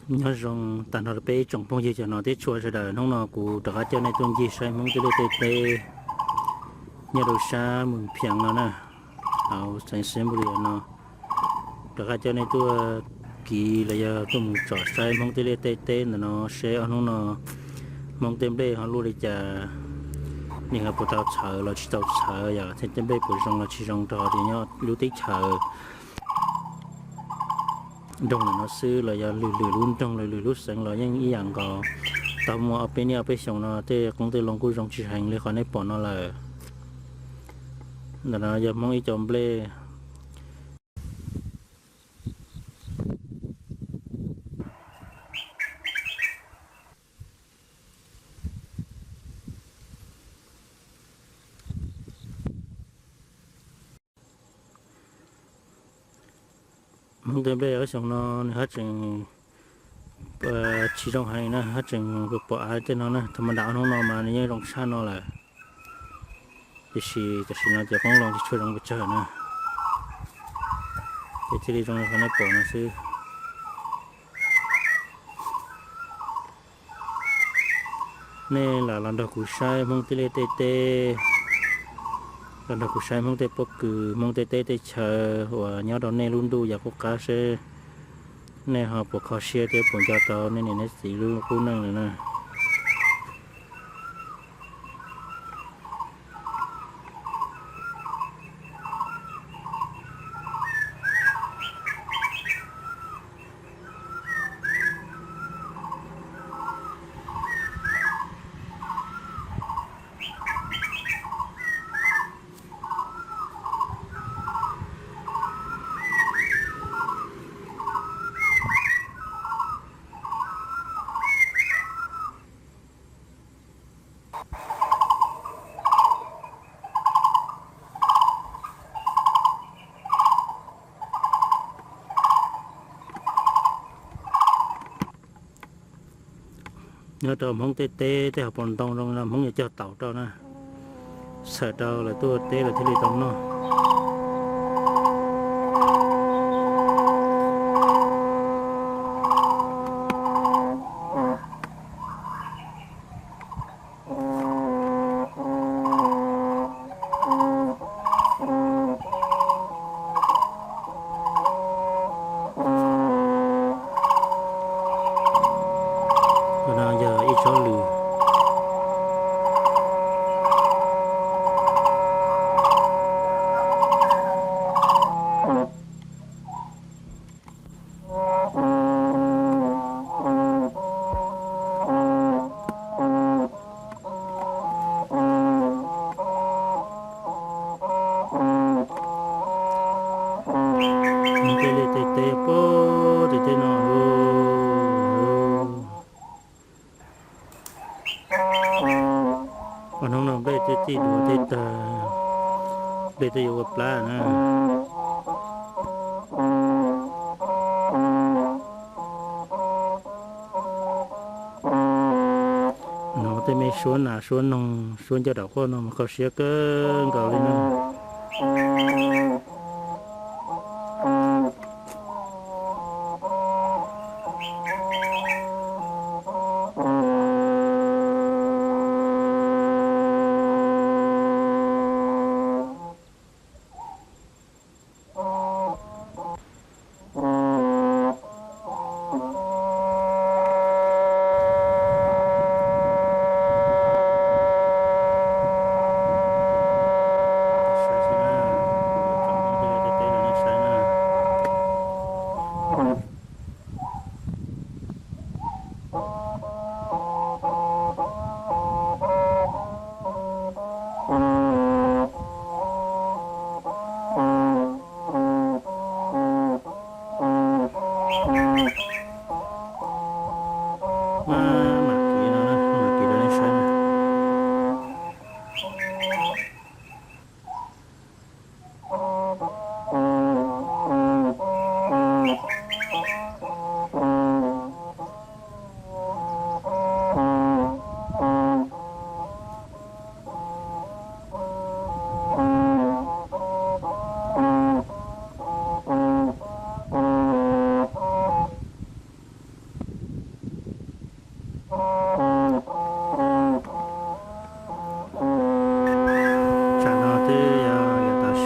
Nyob zoo tag nrho rau peb ib tsoom phooj ywg cov no teb tshua sawv daws, hnub no kuv rov qab coj nej tuaj ncig saib Hmoob tej liaj tej teb nyob rau sab Moos Phiav no na, hauv xeev Xeev Npus Lis no. Rov qab coj nej tuaj kiv los yog tuaj mus tsom saib Hmoob tej liaj tej teb ntawm no seb ob hnub no Hmoob tej nplej ho luaj li cas, nws ho puas tau txhawv los tsis tau txhawv, yog tej nplej puas zoo los tsis zoo rau hauv tias nyob lub teb chaws nroog ntawm no xwb los yog lwm lwm lub nroog lwm lwm lub xeev los yeej ib yam nkaus. Tau muaj ob peb niaj ob peb xyoos no tej qoob tej loo kuj zoo tsis heev li qhov nej pom no lawm. Ntawm no yog Hmoob ib co nplej. Hmoob tej nplej ob xyoos no nws haj tseem tsis zoo heev na, haj tseem pom av tej no na. Thaum mas nram ob hnub no mas nws yeej zoo tshaj no lawm, tiam sis tam sim no ces qoob loo tsis tshua zoo pes tsawg na. Ces thiaj li zoo li qhov nej pom no xwb. Nej lam los nrog kuv saib Hmoob tej liaj tej teb, los nrog kuv saib Hmoob tej pob kws, Hmoob tej teb tej chaw uas nyob rau nej lub ntuj yav qub qab seb nej ho puas kho siab thiab puas nco tau nej niam nej txiv lub qub neej lawm na. Nyob rau Hmoob tej teb tej hauv paus ntoo zoo no Hmoob yuav cog taum rau na, txhawm rau lawv tuaj teb lawv thiaj li tau noj. Ntawm no yog ib tsob lws. Tej liaj tej teb puag tim tej no. Ob hnub no nplej twb txij duav tej tag, nplej twb yuav ua plab na. No tej me suab nas suab noog suab ncauj dam quaj no mas kho siab kawg nkaus li na.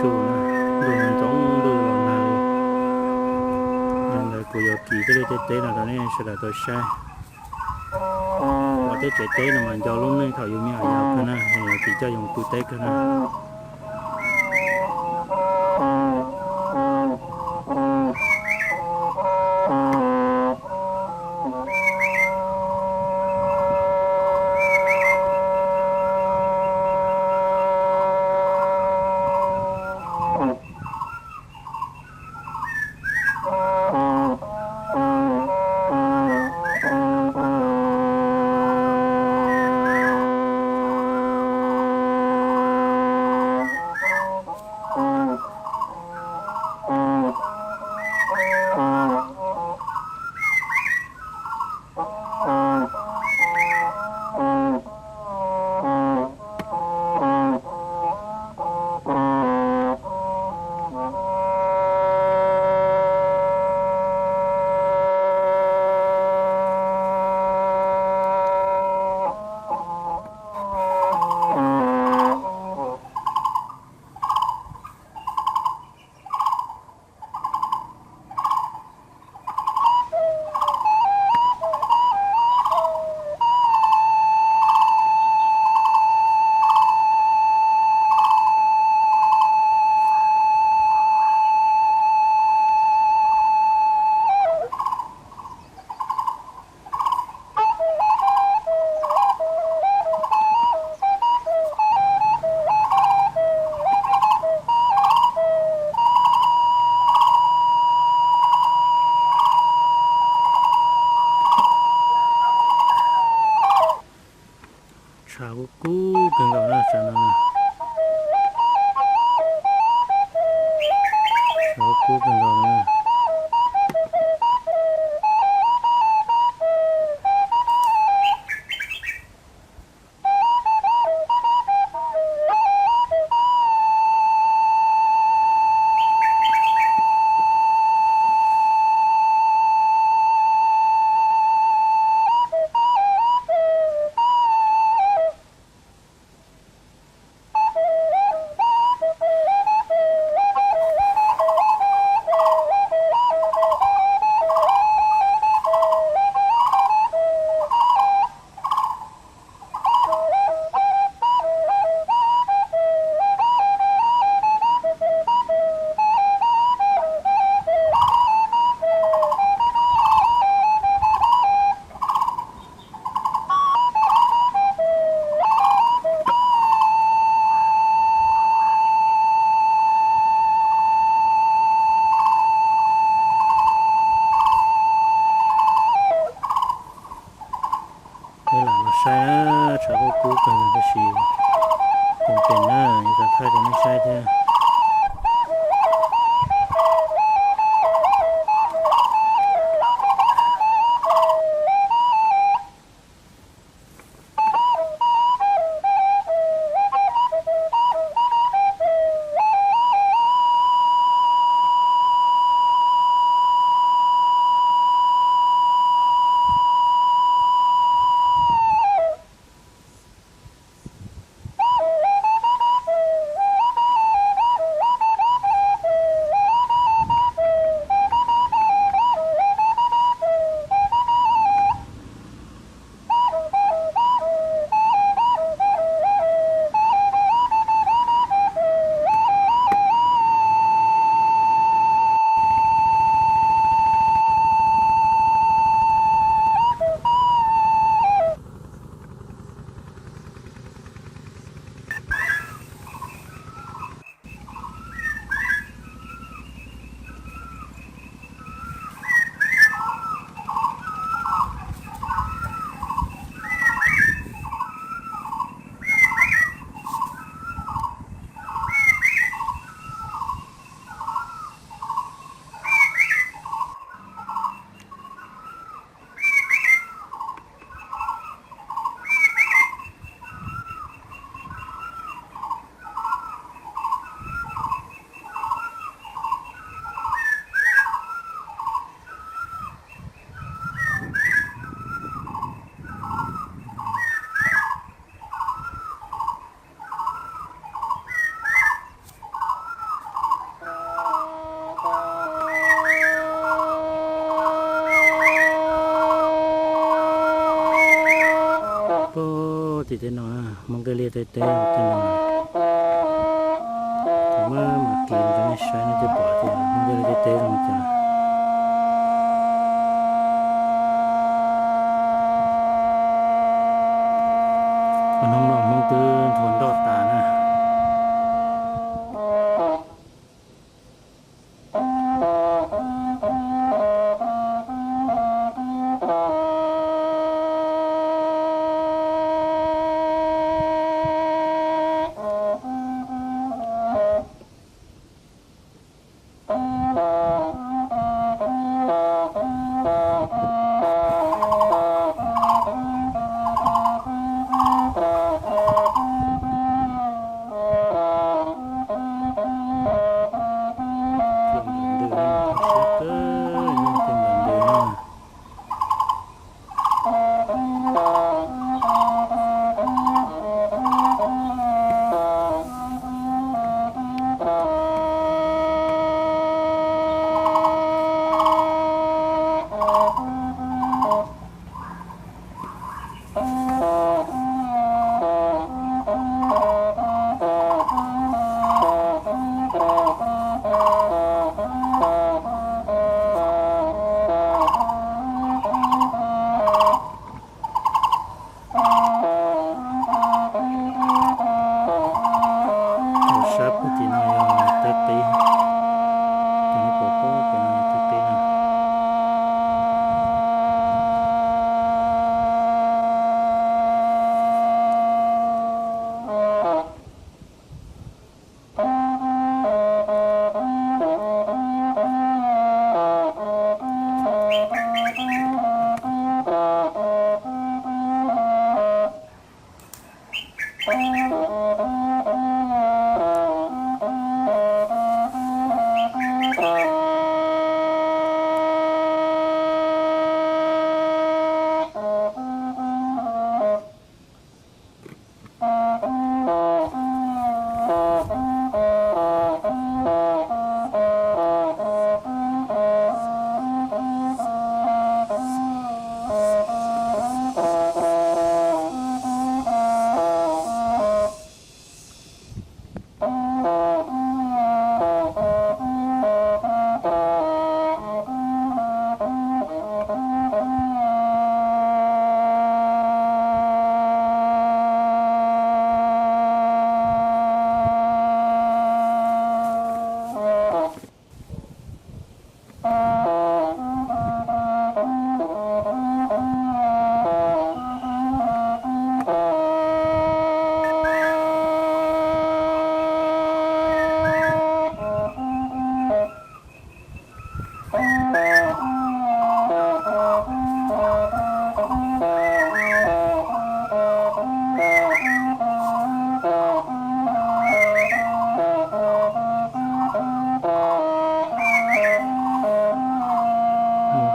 Ntuj, ntuj ntxoov ntuj los nag li. Yog ntawd kuv yuav kis tej liaj tej teb no rau nej sawv daws tau saib. Ua tej tsev teb no mas nco lub neej thaum yus me nyuam yaus kawg na, yuav kis coj yus pw teb kawg na. Tshav kub kub kawg nkaus na, tshav no, tshav kub kub kawg nkaus na. Peb lam los saib na, tshav kub kub kawg tab sis koom pem na, yuav tau thaij rau nej saib thiab. Hmoob Nqaj Liaj tej teb tej no, kuv muab mus kis rau nej saib nej thiaj pom tias Hmoob Nqaj Liaj tej teb zoo li cas. Hnub no Hmoob twb nrhuav nroj tas na. Tus ntawm ntws no, siab kawg, tus ntawm ntws no. Sab pug tim no yog teb qib, ces nej pom pem no yog teb qib na.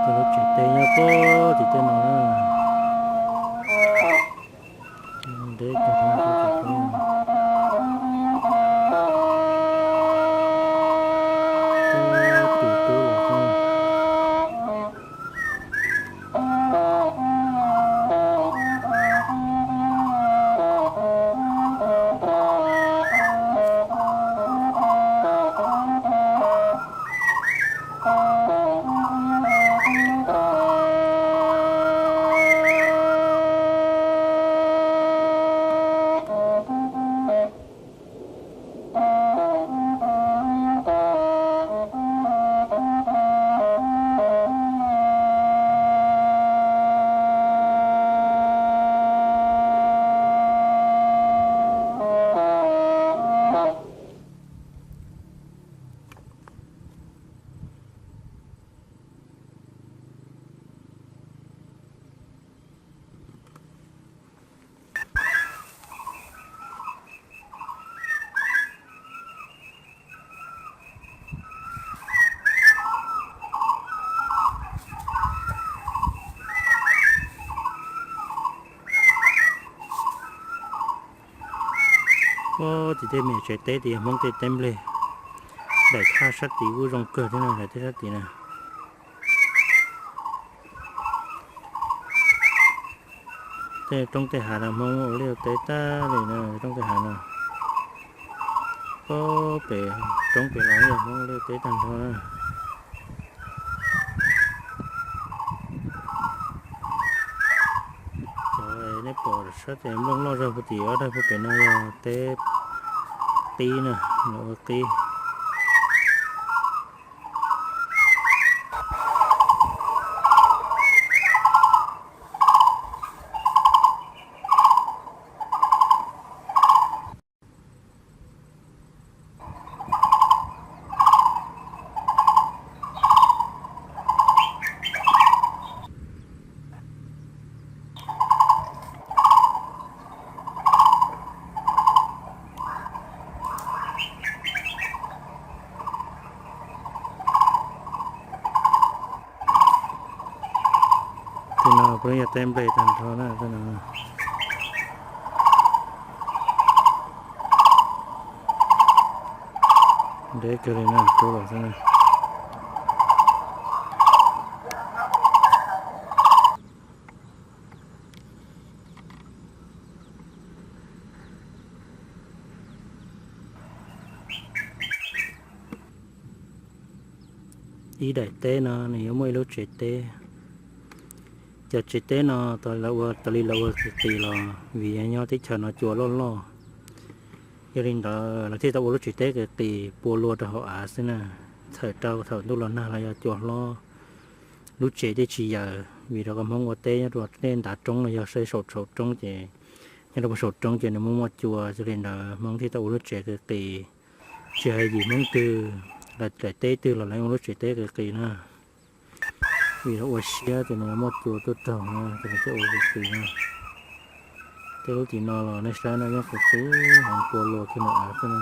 Cov lub tsev teb nyob puag tim tej no na. Ntev kawg, tsev teb no. Twb tus tub los koj. Puag tim tej me tsev teb tias yog Hmoob tej teb nplej, daim thaj sab tid kuj zoo kawg thiab na, daim thaj sab tid na. Tej roob tej hav no Hmoob ua liaj ua teb tag li na, roob tej hav no. Pem roob pem los yog Hmoob ua liaj ua teb tag nrho na. Cov nej pom sab tes nplooj loj zog puag tim ob daig puag pem no yog teb qib na, lawv ua qib. Tej no puav leej yog teb nplej tag nrho na. Ntev kawg li na, rub los xwb na. Ib daim teb no nws yuav muaj ib lub tsev teb. Cov tsev teb no tas li lawv ua qis qis los vim nyob teb chaws no cua loj loj, yog li ntawd lawv thiaj tau ua lub tsev teb qis qis pua luag rau hauv av xwb na. Txhawm rau thaum ntuj los nag los yog cua hlob, lub tsev thiaj tsis yaws, vim rau qhov Hmoob ua teb nyob rau tej ntav roob los yog saib saum tshauv roob ces, nyob rau saum roob ces nws muaj muaj cua, yog li ntawd Hmoob thiaj tau ua lub tsev qis qis. Tsis hais yim Hmoob twg, daim teb twg los lawv ua lub tsev teb qis qis na. Vim lawv ua siab tias nws muaj cua tuaj raug na, ces lawv thiaj ua qis qis na. Tej lub tim no los nej saib no yeej qis qis heev, pua luag kiag mus av xwb na.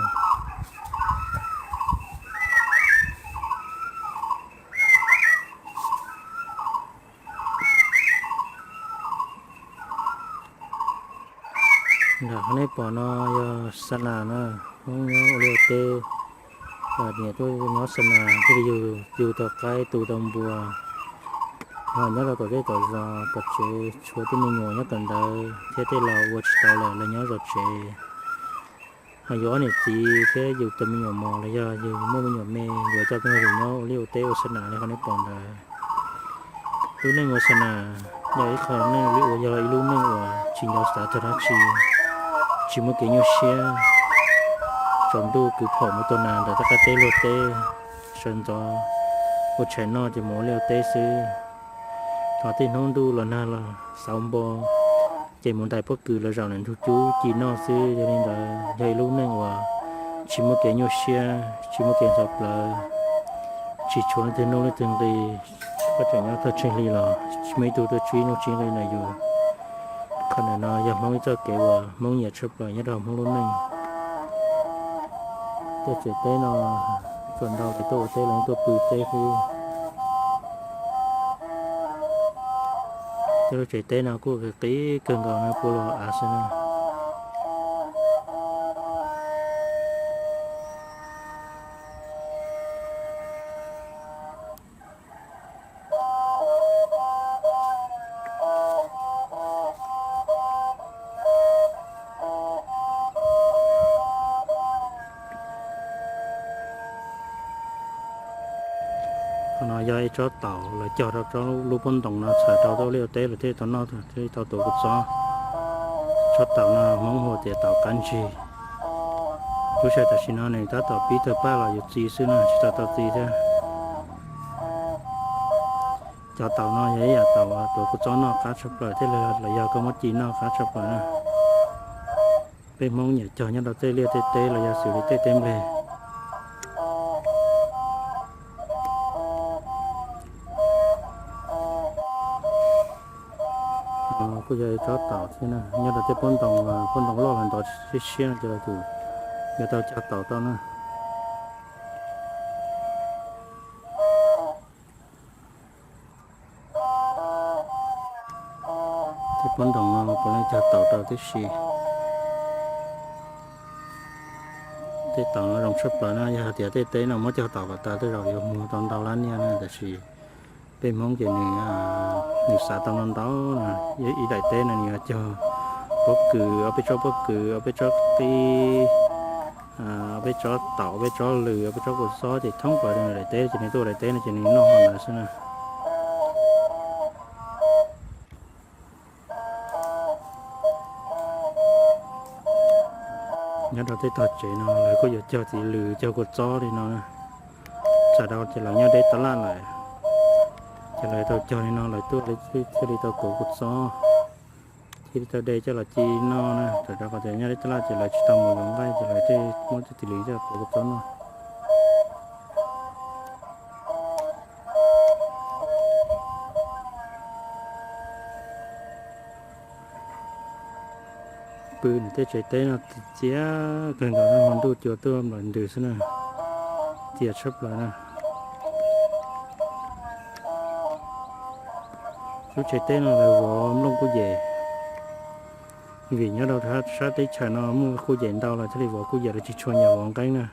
Nram qhov nej pom no yog xa nas na, Hmoob nyob ua liaj ua teb, niam tuaj nyob xa nas thiaj li yug, yug tau qaib tu tau npua, ho nyob rau tom tej tom zos tom tsev tshuav tej me nyuam nyob tom ntawd thiab tej laus ua tsis tau lawm los nyob zov tsev. Ho yus ob niam txiv thiab yus tus me nyuam mos los yog yus muaj me nyuam me, yuav coj peb mus nyob ua liaj ua teb ua xa nas li qhov nej pom ntawd. Lub neej ua xa nas yog ib qho neej li uas yog ib lub neej uas tsis nco xav txog dab tsi, tsis muaj kev nyuaj siab. Tsaus ntuj kwv phom mus tua nas ntawm tej qab teb luag teb, sawv ntxov ua tshais noj ces mus ua liaj ua teb xwb. Thaum tej hnub ntuj los nag los xauv npo, ces mus ntais pob kws los zaum ntawm ntug cub ci noj xwb. Yog li ntawd yog ib lub neej uas tsis muaj kev nyuaj siab, tsis muaj kev ntxhov plawv, tsis tshuav leej twg nuj leej twg nqi, koj tseem nyob txog tsib hlis los tsis muaj ib tug tuaj tswb nuj tswb nqi ntawm yus. Qhov ntawm no yog Hmoob ib txoj kev uas Hmoob nyiam tshaj plaws nyob rau Hmoob lub neej. Tej tsev teb no tsuas ntau lawv tuaj ua teb los tuaj pw teb xwb. Tej lub tsev teb no kuj qis qis kawg nkaus na, pua luag av xwb na. Qhov no yog ib tsob taum lawv cog rau lub pob ntoos no txhawm rau tej liaj teb lawv thiaj tau noj thiaj li tau tuav kua txob. Tsob taum no Hmoob hu tias taum qab ntsig. Lub sij hawm tam sim no nws tab tom pib tawg paj los yuav txi xwb na, tsis tau tau txi thiab. Cov taum no yog ib yam taum tuav kua txob noj qab tshaj plaws thiab los yog koj muab ci noj qab tshaj plaws na. Peb Hmoob nyiam cog nyob rau tej liaj tej teb los yog xws li tej teb nplej. Kuj yog ib tsob taum thiab na, nyob rau tej pob ntoo, pob ntoo loj los ntov siab siab no ces lawv tus yuav tau cog taum tau na. Tej pob ntoo no puav leej cog taum rau tib si. Tej taum no zoo tshaj plaws na, yog hais tias tej teb no muab cog taum kom tas tej zaum yuav muag tau ntau lab niaj na, tab sis peb Hmoob ces nws Nws xav tau no ntau no, ib daim teb no nws yuav cog pob kws, ob peb tsob pob kws, ob peb tsob qib, ob peb tsob taum, ob peb tsob lws, ob peb tsob kua txob, ces thoob plaws daim teb ces nws tuaj daim teb no ces nws noj ntawd xwb na. Nyob rau tej tog tsev no lawv kuj yuav cog txiv lws cog kua txob li no na. Tsam rau ces lawv nyob deb tab laj lawm, ces lawv tau cog li no lawv tuaj thiaj li tau tuav kua txob, thiaj li tau de coj los ci noj na. Tsam rau qhov tias nyob deb tab laj ces lawv tsis tau mus yuav nqaij ces lawv thiaj muab cov txiv lws coj los tuav kua txob noj. Pw nws tej tsev teb no txias kawg nkaus, hmo ntuj cua tuaj nplawm ntws xwb na, txias tshaj plaws na. Lub tsev teb no lawv vov nplooj kuj yem, vim nyob rau sab teb chaws no muaj kuj yem ntau los thiaj li vov kuj yem, lawv tsis tshua nyiam vov nqeeb na.